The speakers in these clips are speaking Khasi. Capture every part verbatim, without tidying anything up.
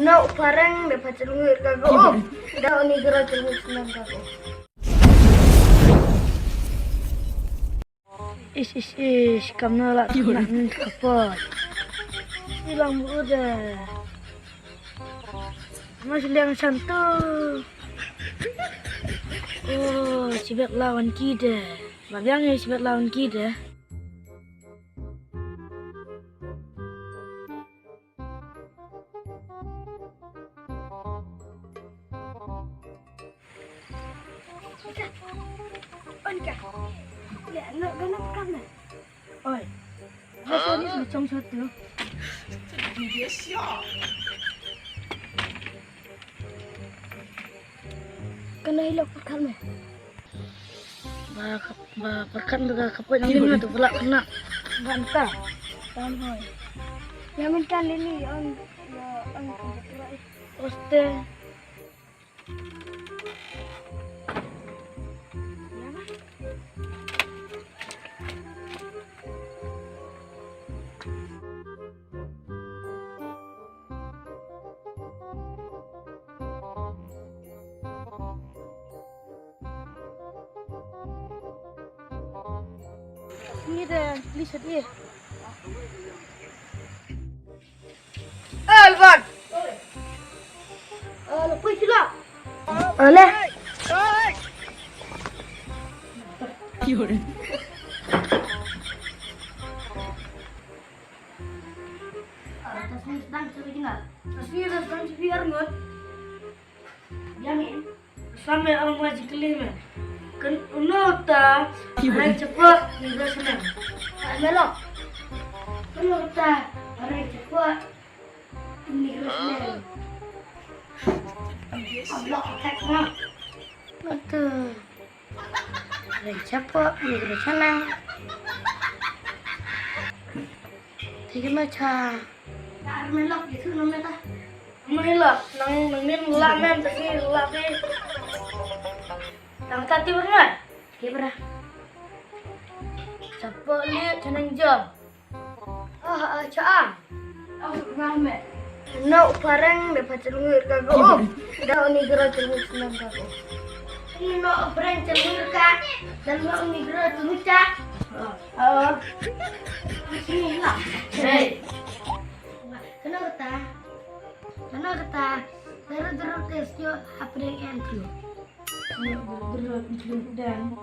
No, parang da pachalngu ka go. Da oni gero chalngu snem ka go. Ish, ish, ish, kamno la nak ni kapot. Ilang bu de. Mas liang santu. Oh, sibet lawan kide. Babiang ya sibet lawan kide. Oi ka. Ya, no, gana kam na. Oi. Haso ni sum chong sot tu. Kana hilok kam na. Ba kap-, ba perkat ba ka kapoi nang lima tu pula kena. Banta. Tan hoi. Ya men kan lili on, ya on pura. Oste. Ya ba. Ni de, ni sat ye. Alvan. Ala pui sila. Ala. Tasni sedang sebenarnya. Tasni sedang sebenarnya. Yamin. Same ang ma jikli me. Ken uno ta. Rai cepat ni dah senang. Melo. Uno ta. Rai cepat. Ni dah senang. Allah akbar. Betul. Rai cepat ni dah senang. Tiga macam. Ar melok gitu namanya ta. Melok nang nang nin la mem tadi la pe. Tang tati berna. Ki bra. Chapo li chanang jam. Ah, ah, cha. Au ngah me. No parang de pachalngu ka go. Da oni gero chalngu snem ka go. Ni no parang chalngu ka. Dan no oni gero chalngu cha. Oh. Sini lah. Hey. Kana kata? Kana kata? Dara dara test yo happening and you. Dara dara test dan.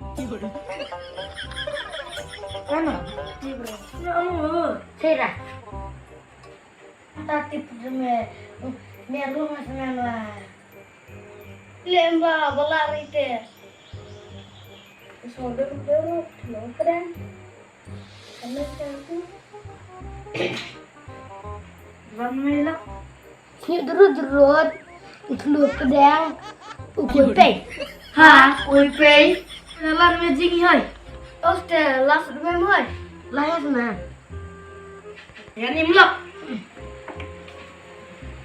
Kana? Ni bro. Ya Allah. Sera. Tati pudme. Meru mas nama. Lemba bala rite. Sodo dulu, lo keren. Wan mela. Sni durut durut. Utlu pedang. Ukul pei. Ha, ukul pei. Lan me jing hoi. Oste, las dua hoi. Las na. Yan imlok.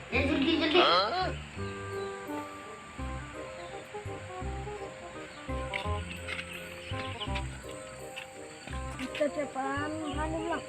Ya, jaldi, jaldi. Kita cepat, anu lah.